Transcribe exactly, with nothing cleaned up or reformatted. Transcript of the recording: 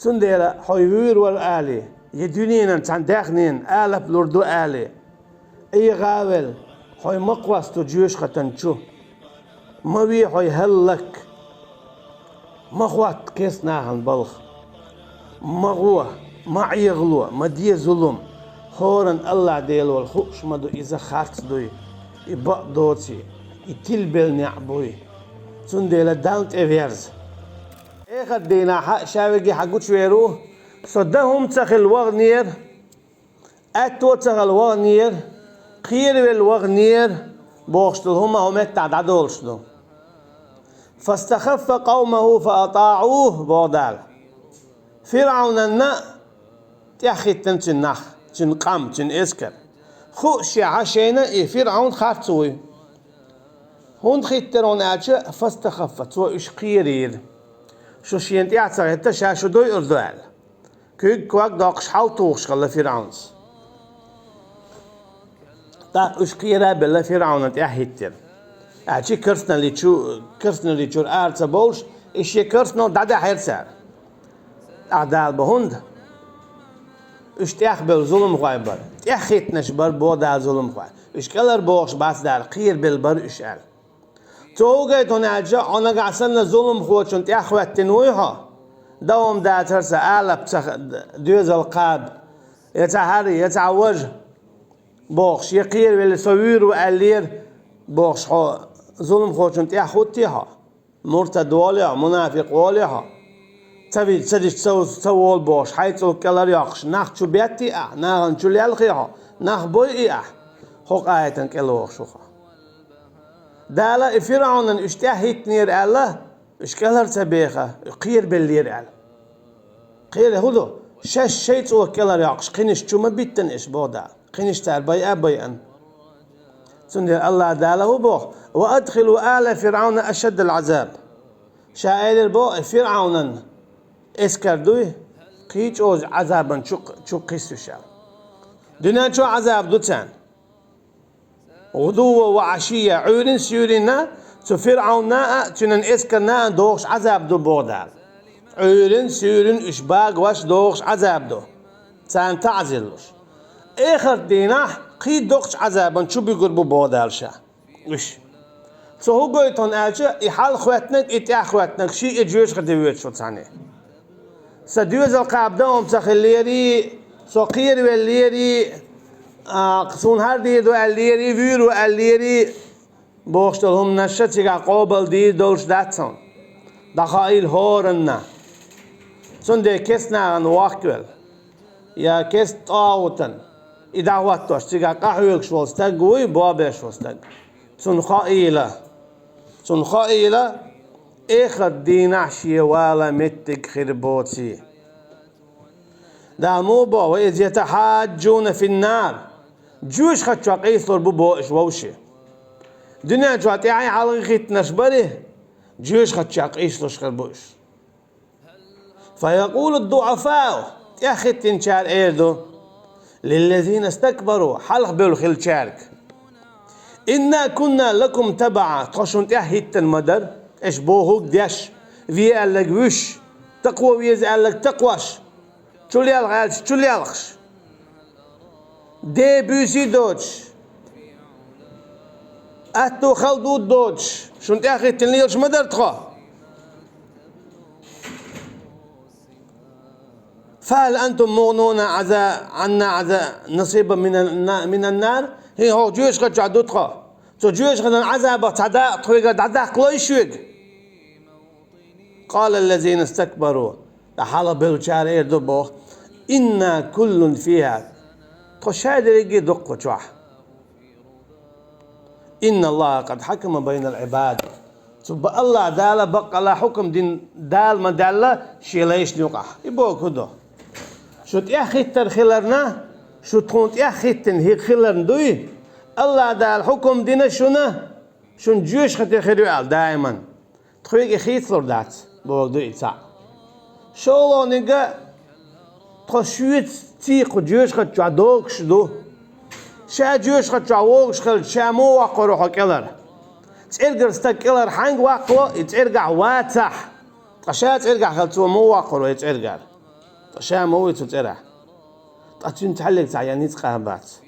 Цундела хьо вуьйр вара алий, я дуьненан цхьана даьхнина алап лур ду алий, Ӏехавелла, хьо ма кхосса жоьжахатан чу. Ма ве хьо хӀаллак. Ма хотта керста нахана балха. Ма гӀо, ма Ӏехало, ма де зулам. ХӀоранна АллахӀ Дела волу хууш ма ду, иза харц дуй, и бакъ доций, и тилабелла неӀ буй. Цундела Далла тӀеверза. Эхарт дийнахь ша вегехь гучувер ву, со дан хӀума ца хилла ваханера, аьтто ца хилла ваханера, кхеравелла ваханера, бохуш долу хӀума хӀокху меттехь дӀадолуш ду. «Фастахаффа къавмаху фаатаӀуху», боху Дала. ФирӀавнанна тӀаьхьахӀиттина цуьнан нах, цуьнан къам, цуьнан эскар. Хууш шаьш шайна и ФирӀавн харц вуй. ХӀунда хӀиттира хьуна аьлча, фастахаффа, цо уьш кхерийра. Шу шена тӀаьхьа ца хӀиттина, ша шу дойур ду аьлла. Куьг-ког доккхуш хьалатухуш хилла ФирӀавнас. ТӀаккха уьш кхера а белла, ФирӀавнан тӀаьхьахӀиттира. Аьлча керстаналли чу, керстаналли чуьра ара ца бовлуш, и шен керстаналла дӀадаьхьира цара. ТӀаккха Дала боху хӀунда? Уьш тӀехбевлла зуламхой бара. ТӀаьхьахӀиттинарш бара боху Дала зуламхой. Уьш кӀелхьарбохуш бац Дала, кхерабелла бара уьш аьлла. Цо хӀун гойту хьуна аьлча, хьо нагахь санна зуламхочунна тӀаьхьахӀоьттина вуй хьо? Дан хӀума дацара сан, алап ца х-, доьзал кхаба, я цхьа хӀара, я цхьа важа, бохуш, я кхеравелла со вуьйр ву аьллера, бохуш, хьо зуламхочунна тӀаьхьахӀуттий хьо? Муртад волий хьо, мунафикъ волий хьо? Ца вижа, ца дича, ца, ца волу бохуш, хьайн цӀулг кӀелхьарйоккхуш, нах чу беттий ахь, нахана чу лелхий хьо, нах бойий ахь? ХӀокху аятан кӀел вохуш ву хьо. Дала и ФирӀавнан уьш тӀаьхьахӀиттинера аьлла, уьш кӀелхьара ца беха, кхерабеллера аьлла. Кхера хӀун ду? Шаьш шайн цӀулг кӀелхьарйоккхуш, кхинаш чу ма биттина уьш, боху Дала. Кхинаш цара байа а байина. Цундела АллахӀ Дала хӀун боху: «Ва адхилу ала ФирӀавна ашаддал Ӏазаб». Ша элира боху, и ФирӀавнан эскар дуй, кхин а чӀогӀа Ӏазабан чу, чу кхисса уьш аьлла. Дуьнен чохь Ӏазаб ду царна. «ГӀудувван ва Ӏашиййа», Ӏуьйрин суьйрина цу ФирӀавнна а, цуьнан эскарна а дохуш Ӏазаб ду, боху Дала. Ӏуьйрин суьйрина уьш багош дохуш Ӏазаб ду, царна таӀзар луш. Эхарт дийнахь кхин доккхачу Ӏазабан чу буьгур бу, боху Дала ша. Уьш. Цо хӀун гойту хьуна аьлча, и хьалхахӀоьттинарг, и тӀаьхьахӀоьттинарг шиъ а жоьжахате воьдуш ву цхьаьна. Сан доьзал кхаба дан хӀума ца хиллерий, со кхеравеллерий, а, суна хӀара дийр ду аьллерий, вуьйр ву аьллерий, бохуш долу хӀуманаш а цигахь къобал дийр долуш дац хьуна. ДӀахаийла хӀоранна. Цундела керста нахана воккхавелла, я керста тӀагӀутан, и дӀахӀоттош, цигахь къахьоьгуш волу стаг вуй, бобеш волу стаг. Цунна хаийла. Цунна хаийла, эхарт дийнахь шен вала меттиг хир боций. Дала муха боху: «Ва из ятахьаджуна финнар». Жоьжахати чохь къийсалур бу боху уьш вовшийн. Дуьнен чохь тӀаьхье хьалха хӀиттинарш барий, жоьжахати чохь къийсалуш хир бу уьш. «Фаякъулу ддуӀафау», тӀаьхьахӀиттинчара эр ду, «лиллазина стакбару», хьалха бевлла хиллачаьрга: «Инна кунна лакум табаӀа», тхо шуна тӀаьхьа хӀиттина ма дара, аша бохург деш, ве аьлларг вуьш, такхо веза аьлларг такхош, чу лелха аьлча чу лелхаш, де буьйсий доцуш, аьтту хала ду доцуш, шуна тӀаьхьа хӀиттина лелаш ма дара тхо. «Фахал антум мугӀнуна Ӏаза-, Ӏанна Ӏаза-, насиба минан-, минан-нар?» ХӀин хӀокху жоьжахати чохь ду тхо. Цу жоьжахатин Ӏазабах цхьа дакъа тхоьгара дӀадаккхалой шуьга? «Къала ллазина стакбару», ткъа хьалха бевллачара эр ду боху: «Инна куллун фиха», тхо шадерриге а ду кху чохь. «Инна Аллаха къад хьакама байнал Ӏибад». Цу ба-, Аллах Дала баккъалла хьукам дина Дала ма даьлла шен лайшна юкъахь. И бохург ду. Шу тӀаьхьахӀиттар хиларна, шу тхуна тӀаьхьахӀиттина хӀиъ хиларна дуй, Аллах Дала хьукам дина шуна, шуна жоьжахати хир ю аьлла даиман. Тхоьга и хийцалур дац, бохург ду и цхьаъ. ШолгӀаниг а, тхо шуьца ций кху жоьжахати чохь догуш ду. Ша жоьжахати чохь вогуш хилча, ша муха воккхур ву хьо кӀелара? ЦӀергара стаг кӀелара хьаьнга ваккхало, и цӀергахь вацахь, ткъа ша цӀергахь хилча, цо муха воккхур ву и цӀергара? Шам ва цу цӀерагӀ. ТӀаккха цуьнан цхьаллиг цхьа ян ницкъ а бац.